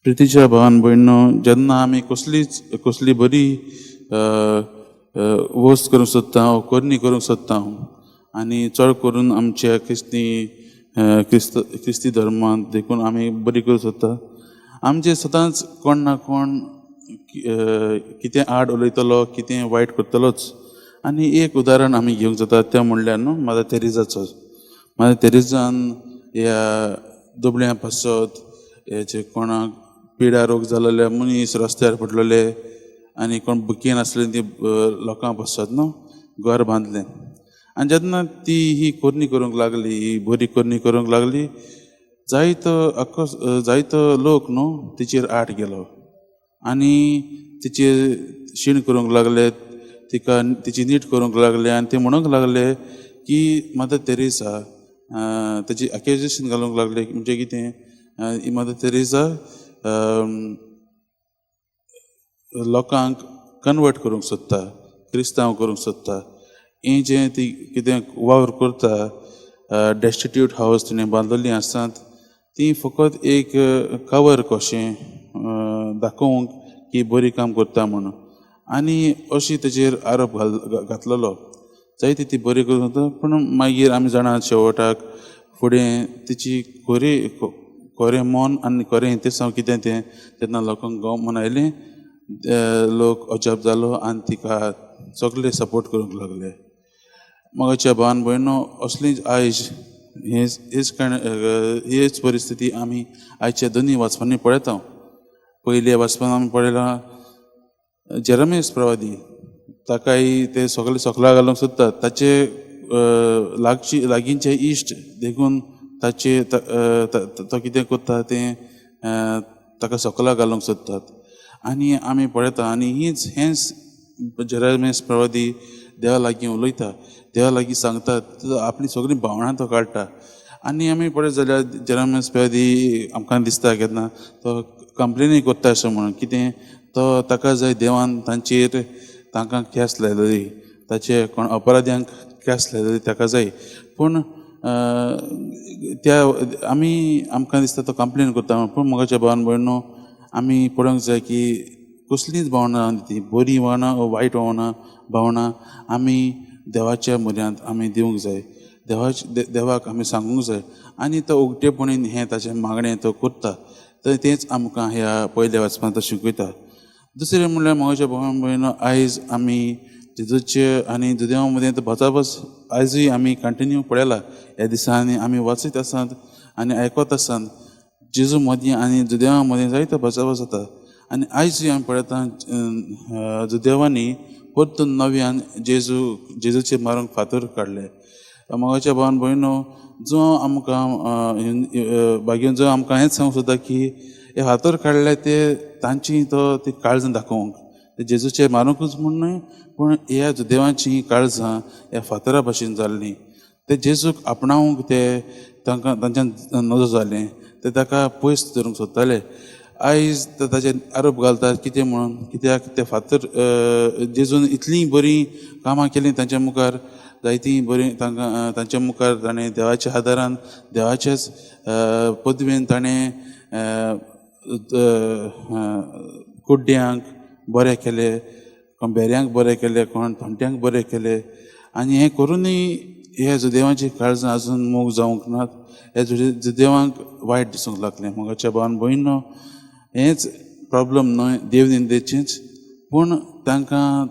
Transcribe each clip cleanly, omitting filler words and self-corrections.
प्रितीच्या भावान भयणो, जेन्ना आमी कसलीच कसली बरी वस्त करूंक सोदता, करणी करूंक सोदता आनी चड करून आमच्या क्रिस्ती क्रिस्त क्रिस्ती धर्मांत देखून आमी बरी करूंक सोदता, आमचे सदांच कोण ना कोण कितें आड उलयतलो, कितें वायट करतलोच. आनी एक उदाहरण आमी घेवंक जाता तें म्हणल्यार न्हू मदर तेरेजाचो. मदर तेरेजान ह्या दुबळ्यां पासत, हे जे कोणाक पिडा रोग जालेले मनीस रस्त्यार पडलेले आनी कोण बुकेन आसले ती लोकां पासत न्हू घर बांदलें. आनी जेन्ना ती ही करणी करूंक लागली, ही बरी करणी करूंक लागली, जायतो आक्को जायतो लोक न्हू तिचेर आड गेलो आनी तिचेर शीण करूंक लागले, तिका तिची नीट करूंक लागले आनी ते म्हणूंक लागले की मदर तेरेसा तेजी अक्युजेशन घालूंक लागले. म्हणजे कितें, मदर तेरेसा लोकांक कन्वर्ट करूंक सोदता, क्रिस्तांव करूंक सोदता. हें जें ती कितें वावर करता, डेस्टिट्यूट हावस तिणें बांदलेलीं आसात, ती फकत एक कवर कशें दाखोवंक की बरी काम करता म्हणून, आनी अशी तेजेर आरोप घातलेलो. जायती ती बरी करूंक सोदता, पूण मागीर आमी जाणा शेवटाक फुडें तिची खरी खरें मन आनी खरें इंतेसांव कितें तें तेन्ना लोकांक गमन आयलें. लोक अजाप जालो आनी तिका सगळे सपोर्ट करूंक लागले. मोगाच्या भावान भयणो, असलीच आयज हेच हेच काण हेच परिस्थिती आमी आयच्या दोनूय वाचपांनी पळयता. पयल्या वाचपान आमी पळयलां जेरमेस प्रवादी, ताकाय ते सगळे सकला घालूंक सोदतात, ताचे लागची लागींचे इश्ट देखून ताचे तो कितें करता तें ताका सकला घालूंक सोदतात. आनी आमी पळयता आनी हीच हेंच जेरमेस प्रवादी देवा लागीं उलयता, देवा लागीं सांगता, आपली सगळीं भावनां तो काडटा. आनी आमी पळयत जाल्यार जेरमेस प्रवादी आमकां दिसता केन्ना तो कंप्लेनूय करता अशें म्हणून कितें तो ताका जाय देवान तांचेर तांकां ख्यास्त लायलेली, ताचे कोण अपराध्यांक ख्यास्त लायलेली ताका जाय. पूण त्या आमी आमकां दिसता तो कंप्लेन करता. पूण मोगाच्या भावान भयणो, आमी पळोवंक जाय की कसलींच भावनां ती बरीं भावनां वा वायट भावनां आमी देवाच्या म्हऱ्यांत आमी दिवंक जाय, देवाचे देवाक आमी सांगूंक जाय आनी तो उगटेपणीन हें ताचें मागणें तो करता. तर तेंच आमकां ह्या पयल्या वाचपांत तो शिकयता. दुसरें म्हणल्यार मोगाच्या भावान भयणो, आयज आमी जेजूचे आनी जुदेवा मदें तो भासाभास आयजूय आमी कंटिन्यू पळयला. ह्या दिसांनी आमी वाचीत आसात आनी आयकत आसात, जेजू मदीं आनी जुदेवा मदीं जायतो भासाभास जाता. आनी आयजूय आमी पळयता जुदेवांनी परतून नव्यान जेजूचेर मारूंक फातर काडले. मोगाच्या भावान भयणो, जो आमकां भाग्यान जो आमकां हेंच सांगूंक सोदता की हे फातर काडले ते तांची तो ती काळजां दाखोवंक, ते जेजूचेर मारूंकूच म्हूण न्हय, पूण ह्या जुदेवांची काळजां ह्या फातरा भशेन जाल्लीं, ते जेजूक आपणावंक ते तांकां तांच्यान नजो जालें, ते ताका पयस धरूंक सोदताले. आयज ताचेर आरोप घालतात कितें म्हणून, कित्याक ते फातर जेजून इतलीं बरीं कामां केलीं तांच्या मुखार, जायतीं बरीं तांकां तांच्या मुखार ताणें देवाच्या आदारान देवाच्याच पदवेन ताणें कुड्ड्यांक बरें केले, कोण बेऱ्यांक बरें केले, कोण थोंट्यांक बरें केले. आनी हें करुनूय ह्या जुदेवांची काळजां आजून मोग जावंक नात, ह्या जुदेवांक वायट दिसूंक लागलें. मोगाच्या भावान भयणो, हेंच प्रॉब्लम न्हय देव निंदेचेंच, पूण तांकां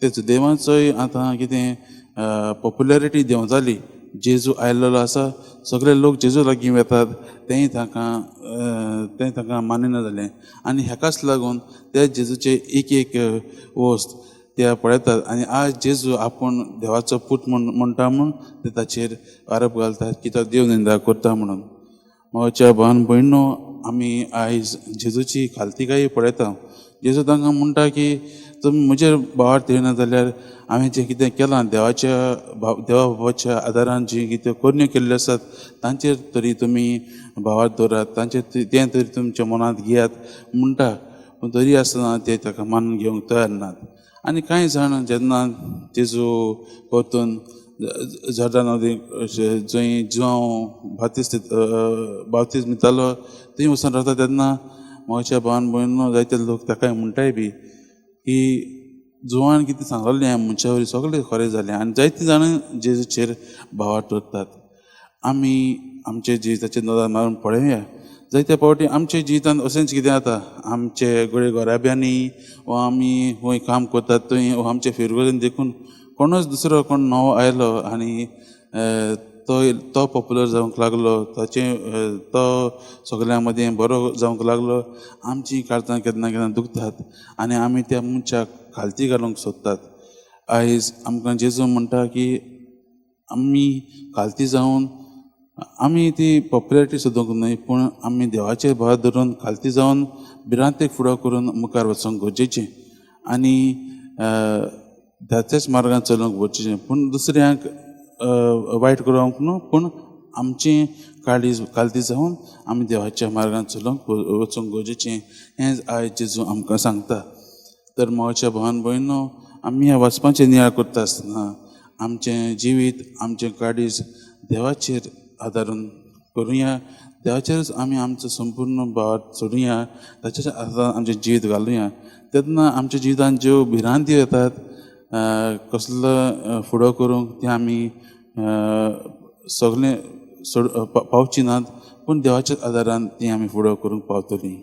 ते जुदेवांचोय आतां कितें पॉप्युलरिटी देंव जाली. जेजू आयलेलो आसा, सगळे लोक जेजू लागीं वेतात, तेंय तांकां मान्य जालें. आनी हेकाच लागून ते जेजूचे एक एक वस्त ते पळयतात आनी आज जेजू आपूण देवाचो पूत म्हूण म्हणटा म्हूण ते ताचेर आरोप घालतात की तो देव निंदा करता म्हणून. मोगाच्या भावान भयणो, आमी आयज जेजूची खालतीकाय पळयता. जेजू तांकां म्हणटा की तुमी म्हजेर भावार्थ येना जाल्यार हांवें जें कितें केलां देवाच्या देवा बाबाच्या आदारान जी कितें करण्यो केल्ल्यो आसात तांचेर तरी तुमी भावार्थ दवरात, तांचेर तें तरी तुमच्या मनांत घेयात म्हणटा. पूण तरी आसतना ते ताका मानून घेवंक तयार नात. आनी कांय जाण जेन्ना जेजू परतून जॉर्डन नदी जंय जुआंव बाप्तीज बाप्तीज दितालो थंय वचून रावता तेन्ना मोगाच्या भावान भयणीनो, जायते लोक ताकाय म्हणटाय बी की जुवान कितें सांगलें मनशा वरी सगळें खरें जालें आनी जायतीं जाणां जेजूचेर भावार्थ दवरतात. आमी आमच्या जिविताचेर नदर मारून पळोवया. जायते फावटी आमच्या जिवितांत अशेंच कितें जाता, आमचे घडये घराब्यांनी वा आमी खंय काम करतात थंय वा आमच्या फिरगोजेन देखून कोणूच दुसरो कोण नवो आयलो आनी तो पॉपुलर जावंक लागलो, ताचें तो सगळ्यां मदीं बरो जावंक लागलो. आमची काळजां केन्ना केन्ना दुखतात आनी आमी त्या मनशाक खालती घालूंक सोदतात. आयज आमकां जेजू म्हणटा की आमी खालती जावन आमी ती पॉपुलरिटी सोदूंक न्हय, पूण आमी देवाचेर भर धरून खालती जावन भिरांतेक फुडो करून मुखार वचूंक गरजेचें आनी त्याच मार्गान चलूंक गरजेचें. पूण दुसऱ्यांक वायट करूंक न्हू, पूण आमचें काळीज खालती जावन आमी देवाच्या मार्गान चलूंक वचूंक गरजेचें हें आयज जेजू आमकां सांगता. तर मोगाच्या भावान भयणीनो, आमी ह्या वाचपाचें नियाळ करता आसतना आमचें जिवीत, आमचें काळीज देवाचेर आदारून करुया. देवाचेरच आमी आमचो संपूर्ण भावार्थ सोडुया, ताचेच आदारान आमचें जिवीत घालुया. तेन्ना आमच्या जिवितांत ज्यो भिरांती येतात कसलो फुडो करूंक तें आमी सगळें सोड पावची नात, पूण देवाच्या आदारान ती आमी फुडो करूंक पावतलीं.